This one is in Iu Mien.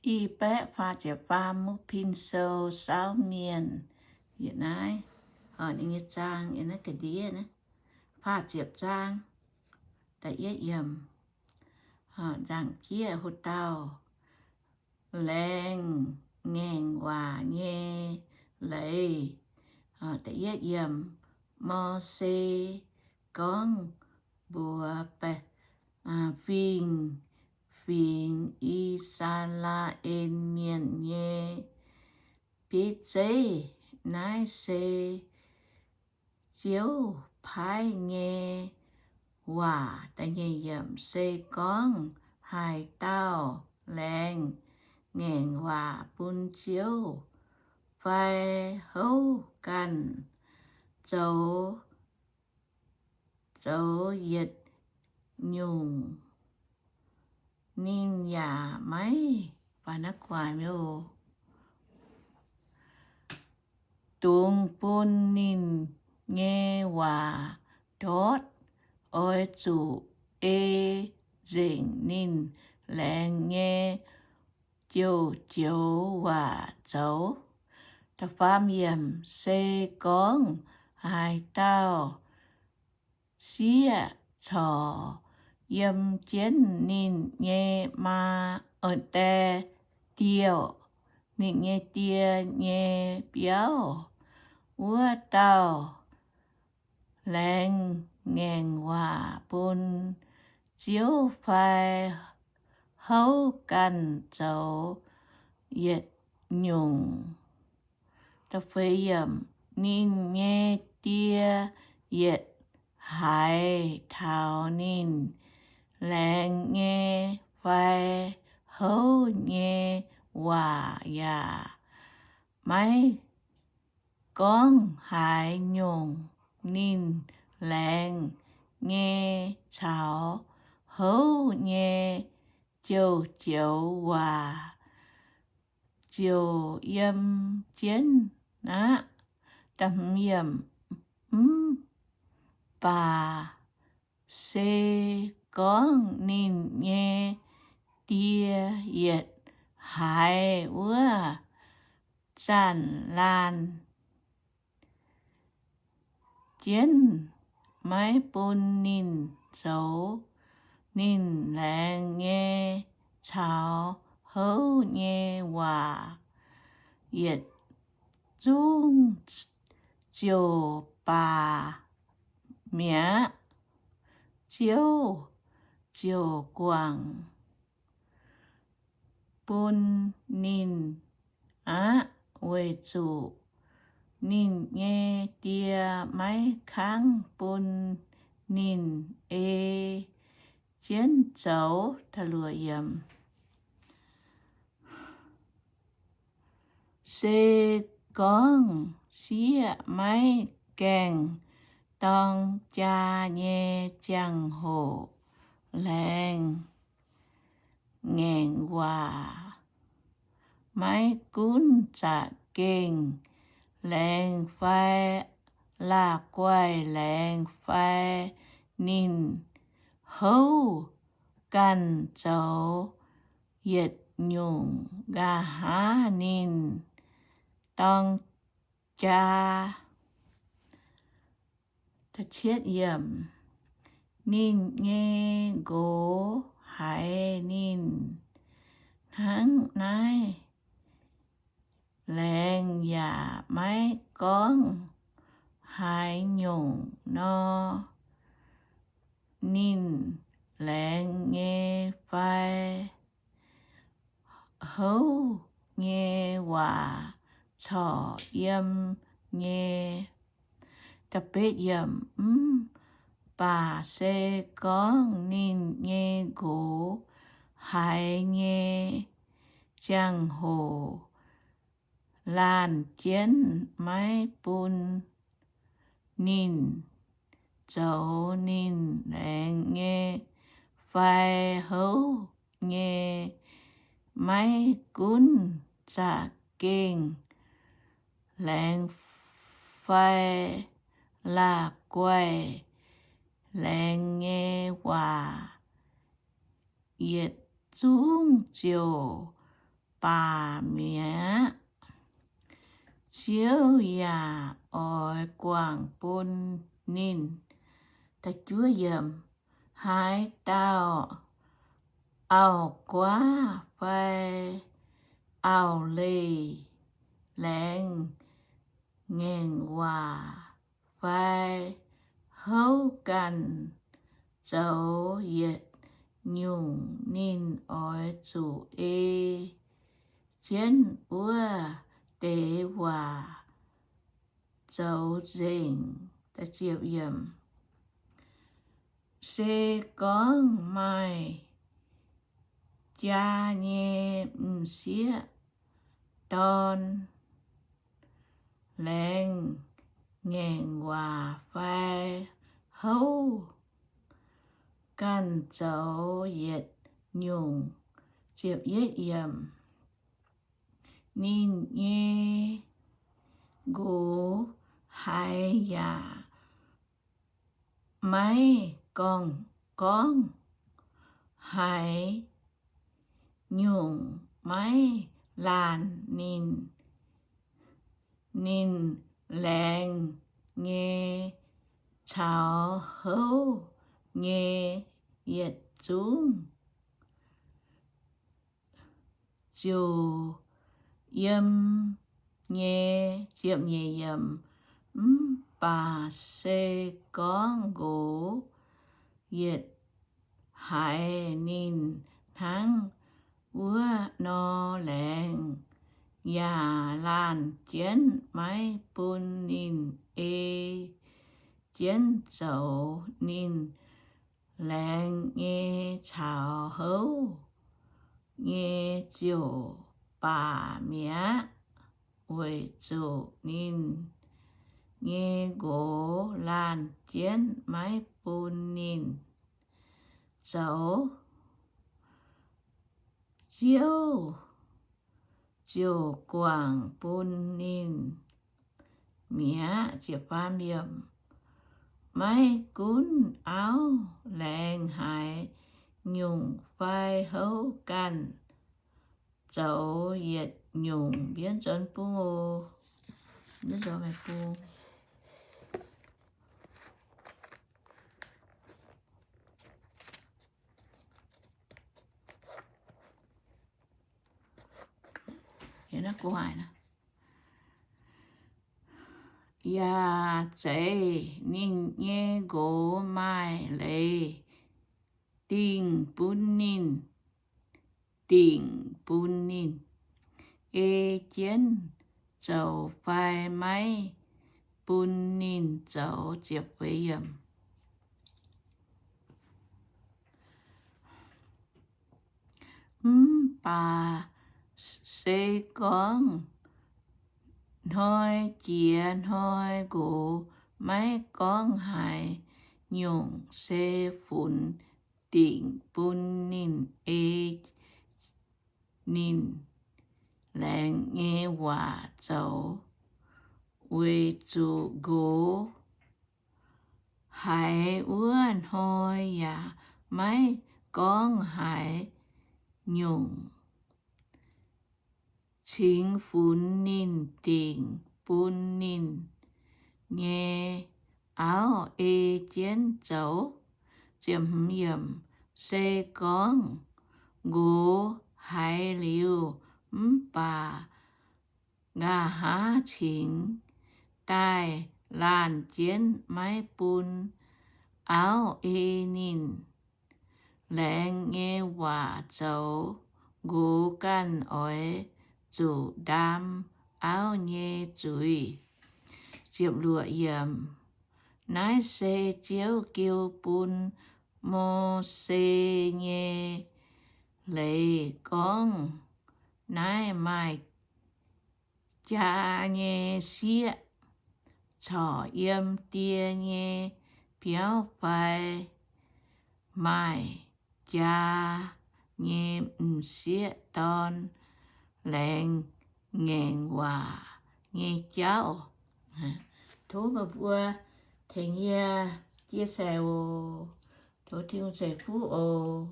I baeqv faah ziepc faam, Mukv Pin Sou, Saauv Mienh. Yie naaiv, ninh nyei zaang yie naaiv ga'ndiev naaiv, faah ziepc zaang, da'yietv yiemc. Nzaangc jieqv hoc dauh laengz ngaengc waac nyei leiz. Da'yietv yiemc. Mose gorngv mbuox baeqc, fingx, fingx I^saa^laa^en Mienh nyei bieiv zeiv. Naaiv se Ziouv paaiv nyei waac. Da'nyeic yiemc. Se gorngv haaix dauh laengz ngaengc waac bun Ziouv fai houv ganh zoux, zoux yietc nyungc, ninh yaac maiv, baac naaiv guaax miuc, dungx bun ninh nyei waac ndortv. Oix zuqc ei nzengc ninh laengz nyei jouh joux waac zoux. Da'faam yiemc. Se gorngv haaix dauh sieqv corc yiem jienv ninh nyei maa, die, diuh, ninh nyei die nyei biauv, wuov dauh laengz ngaengc waac bun Ziouv fai houv ganh zoux yietc nyungc. Da'feix yiemc. Ninh nyei die yietc haiz taux ninh laengz nyei fai houv nyei waac yaac maiv gorngv haaix nyungc ninh laengz nyei caux houv nyei jouh joux waac ziouc yiem jienv aqv. Mv baac se gorngv ninh nyei die yietc haiz wuov zanc laanh jienv maiv bun ninh zoux ninh laengz nyei caux houv nyei waac yietc zungv, ziouc baac mi'aqv. Ziouv ziouc guangc bun ninh aqv, weic zuqc ninh nyei die maiv kangv bun ninh ei jienv zoux. Se gorngv sieqv maiv gaengh dorng jaa nyei ziangh hoc laengz ngaengc waac, maiv gunv za'gengh laengz fai la'guaih laengz fai ninh houv ganh zoux yietc nyungc, nqa'haav ninh dorng jaa. Ninh nyei nqox haiz ninh hnangv naaiv laengz yaac maiv gorngv haaix nyungc nor, ninh laengz nyei fai houv nyei waac corc yiem nyei. Mv baac se gorngv ninh nyei nqox haiz nyei ziangh hoc laanh jienv maiv bun ninh zoux ninh laengz nyei fai houv nyei, maiv gunv za'gengh laengz fai la'guaih laengz nyei waac yietc zungv ziouc baac mi'aqv. Ziouv yaac oix guangc bun ninh. Haaix dauh auv-guaav fai auv-leih laengz ngaengc waac fai houv ganh zoux yietc nyungc, ninh oix zuqc ei jienv wuov deix waac zoux nzengc. Se gorngv maaih jaa nyei m'sieqv dorn laengz ngaengc waac fai houv ganh zoux yietc nyungc, ninh nyei nqox haiz yaac maiv gorngv, gorngv haaix nyungc maiv laanh ninh, ninh laengz nyei caux houv nyei yietc zungv ziouc yiem nyei. Ziepc nyeic yiemc. Mv baac se gorngv nqox yietc haiz ninh hnangv wuov nor laengz, yaac laanh jienv maiv bun ninh ei jienv zoux, ninh laengz nyei caux houv nyei ziouc baac mi'aqv, weic zuqc ninh nyei nqox laanh jienv maiv bun ninh zoux. Ziouv ziouc guangc bun ninh mi'aqv. Maiv gunv auv laengz haaix nyungc fai houv ganh zoux yietc nyungc. Mbienv nzuonx bung oc. Mbienv nzuonx meih bung. Yaac zeiz ninh nyei nqox maaih leiz dingc bun ninh, dingc bun ninh ei jienv zoux fai maiv bun ninh zoux. Mv baac se gorngv hnoi jiex hnoi nqox maiv gorngv haaix nyungc, se funx dingc bun ninh ei ninh laengz nyei waac zoux, weic zuqc nqox haiz wuov hnoi yaac maiv gorngv haaix nyungc, cingx funx ninh dingc bun ninh nyei auv ei jienv zoux. Se gorngv nqox haiz liuz mv baac nqa'haav cingx daaih laanh jienv maiv bun auv ei ninh laengz nyei waac zoux, nqox ganh oix zuqc ndaam auv nyei zuiz. Naaiv se Ziouv jiu bun Mose nyei leiz gorngv, naaiv maaih jaa nyei sieqv corc yiem die nyei biauv fai maaih jaa nyei m'sieqv dorn laengz ngaengc waac nyei jauv. Tov meih mbuo tengx yie chia sẻ oc. Tov Tin-Hungh ceix fuqv oc.